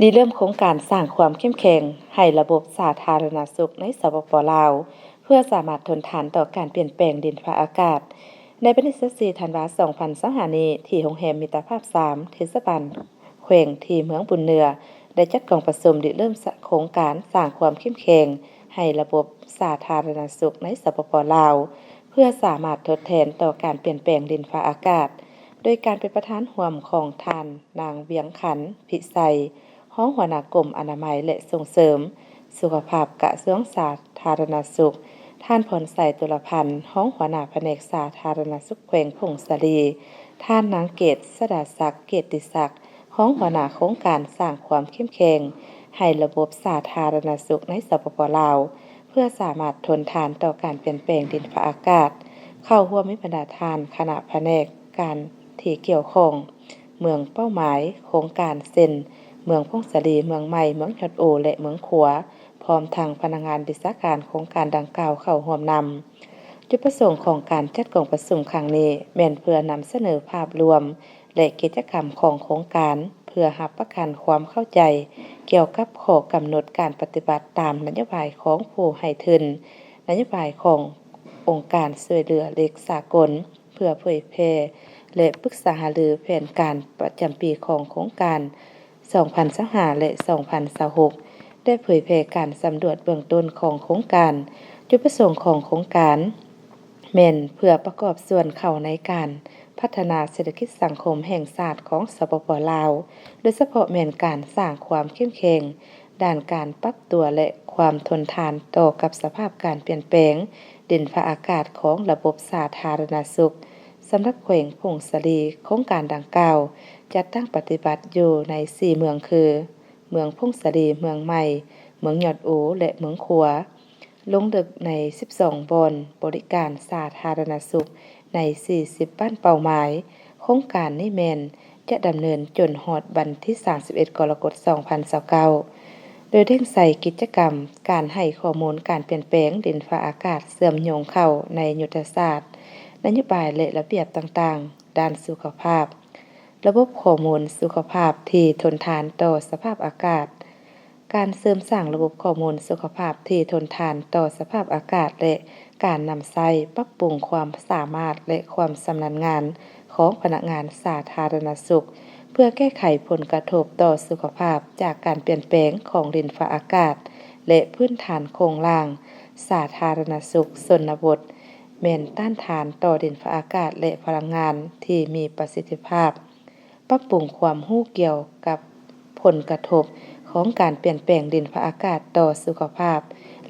ລິເລີ່ມໂຄງການສ້າງຄວາມເຂັ້ມແຂງໃຫ້ລະບົບສາທາລະນະສຸກໃນ ສປປ ລາວ ເພື່ອສາມາດທົນທານຕໍ່ການປ່ຽນແປງດິນຟ້າອາກາດ. ໃນວັນທີຊາວສີ່ ທັນວາ ສອງພັນຊາວຫ້ານີ້ ທີ່ໂຮງແຮມມິດຕະພາບສາມ ເທດສະບານແຂວງ ທີ່ເມືອງບຸນເໜືອ ໄດ້ຈັດກອງປະຊຸມລິເລີ່ມໂຄງການສ້າງຄວາມເຂັ້ມແຂງໃຫ້ລະບົບສາທາລະນະສຸກໃນ ສປປ ລາວ ເພື່ອສາມາດທົດແທນຕໍ່ການປ່ຽນແປງດິນຟ້າອາກາດ ໂດຍການເປັນປະທານຮ່ວມຂອງທ່ານ ນາງ ວຽງຂັນ ພິໄຊ ຮອງຫົວໜ້າກົມອະນາໄມ ແລະ ສົ່ງເສີມສຸຂະພາບ ກະຊວງສາທາລະນະສຸກ, ທ່ານ ພອນໄຊ ຕຸລະພັນ ຮອງຫົວໜ້າພະແນກສາທາລະນະສຸກແຂວງຜົ້ງສາລີ, ທ່ານ ນາງ ເກດສະດາສັກ ເກດຕິສັກ ຮອງຫົວໜ້າໂຄງການສ້າງຄວາມເຂັ້ມແຂງໃຫ້ລະບົບສາທາລະນະສຸກໃນ ສປປ ລາວ ເພື່ອສາມາດທົນທານຕໍ່ການປ່ຽນແປງດິນຟ້າອາກາດ. ເຂົ້າຮ່ວມມີບັນດາທ່ານຄະນະພະແນກການທີ່ກ່ຽວຂ້ອງ ເມືອງເປົ້າໝາຍໂຄງການ ເຊັ່ນ ເມືອງຜົ້ງສາລີ, ເມືອງໃໝ່, ເມືອງຍອດອູ ແລະ ເມືອງຂວາ, ພ້ອມທັງພະນັກງານວິຊາການໂຄງການດັ່ງກ່າວເຂົ້າຮ່ວມນຳ. ຈຸດປະສົງຂອງການຈັດກອງປະຊຸມຄັ້ງນີ້ ແມ່ນເພື່ອນຳສະເໜີພາບລວມ ແລະ ກິດຈະກຳຂອງໂຄງການ ເພື່ອຮັບປະກັນຄວາມເຂົ້າໃຈກ່ຽວກັບຂໍ້ກຳນົດການປະຕິບັດຕາມນະໂຍບາຍຂອງຜູ້ໃຫ້ທຶນ, ນະໂຍບາຍຂອງອົງການຊ່ວຍເຫຼືອເຫຼັກສາກົນ ເພື່ອເຜີຍແຜ່ ແລະ ປຶກສາຫາລືແຜນການປະຈຳປີຂອງໂຄງການ ສອງພັນຊາວຫ້າ ແລະ ສອງພັນຊາວຫົກ ແລະ ເຜີຍແຜ່ການສຳຫຼວດເບື້ອງຕົ້ນຂອງໂຄງການ. ຈຸດປະສົງຂອງໂຄງການ ແມ່ນເພື່ອປະກອບສ່ວນເຂົ້າໃນການພັດທະນາເສດຖະກິດສັງຄົມແຫ່ງຊາດຂອງ ສປປ ລາວ, ໂດຍສະເພາະແມ່ນການສ້າງຄວາມເຂັ້ມແຂງດ້ານການປັບຕົວ ແລະ ຄວາມທົນທານຕໍ່ກັບສະພາບການປ່ຽນແປງດິນຟ້າອາກາດຂອງລະບົບສາທາລະນະສຸກ. ສຳລັບແຂວງຜົ້ງສາລີ, ໂຄງການດັ່ງກ່າວຈັດຕັ້ງປະຕິບັດຢູ່ໃນສີ່ເມືອງຄື ເມືອງຜົ້ງສາລີ, ເມືອງໃໝ່, ເມືອງຍອດອູ ແລະ ເມືອງຂວາ, ລົງເລິກໃນສິບສອງບ່ອນບໍລິການສາທາລະນະສຸກໃນສີ່ສິບບ້ານເປົ້າໝາຍ. ໂຄງການນີ້ແມ່ນຈະດຳເນີນຈົນຮອດວັນທີສາມສິບເອັດ ກໍລະກົດ ສອງພັນຊາວເກົ້າ ໂດຍເລັ່ງໃສ່ກິດຈະກຳການໃຫ້ຂໍ້ມູນການປ່ຽນແປງດິນຟ້າອາກາດເຊື່ອມໂຍງເຂົ້າໃນຍຸດທະສາດ, ນະໂຍບາຍ ແລະ ລະບຽບຕ່າງໆດ້ານສຸຂະພາບ, ລະບົບຂໍ້ມູນສຸຂະພາບທີ່ທົນທານຕໍ່ສະພາບອາກາດ, ການເສີມສ້າງລະບົບຂໍ້ມູນສຸຂະພາບທີ່ທົນທານຕໍ່ສະພາບອາກາດ ແລະ ການນຳໃຊ້ປັບປຸງຄວາມສາມາດ ແລະ ຄວາມຊຳນານງານຂອງພະນັກງານສາທາລະນະສຸກ ເພື່ອແກ້ໄຂຜົນກະທົບຕໍ່ສຸຂະພາບຈາກການປ່ຽນແປງຂອງດິນຟ້າອາກາດ ແລະ ພື້ນຖານໂຄງລ່າງສາທາລະນະສຸກຊົນນະບົດ ແມ່ນຕ້ານທານຕໍ່ດິນຟ້າອາກາດ ແລະ ພະລັງງານທີ່ມີປະສິດທິພາບ, ປັບປຸງຄວາມຮູ້ກ່ຽວກັບຜົນກະທົບຂອງການປ່ຽນແປງດິນຟ້າອາກາດຕໍ່ສຸຂະພາບ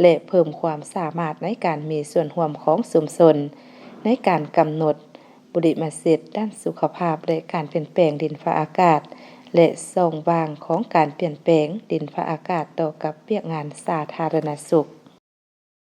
ແລະ ເພີ່ມຄວາມສາມາດໃນການມີສ່ວນຮ່ວມຂອງຊຸມຊົນໃນການກຳນົດ ບຸລິມະສິດດ້ານສຸຂະພາບ ແລະ ການປ່ຽນແປງດິນຟ້າອາກາດ ແລະ ຊ່ອງວ່າງຂອງການປ່ຽນແປງດິນຟ້າອາກາດຕໍ່ກັບວຽກງານສາທາລະນະສຸກ.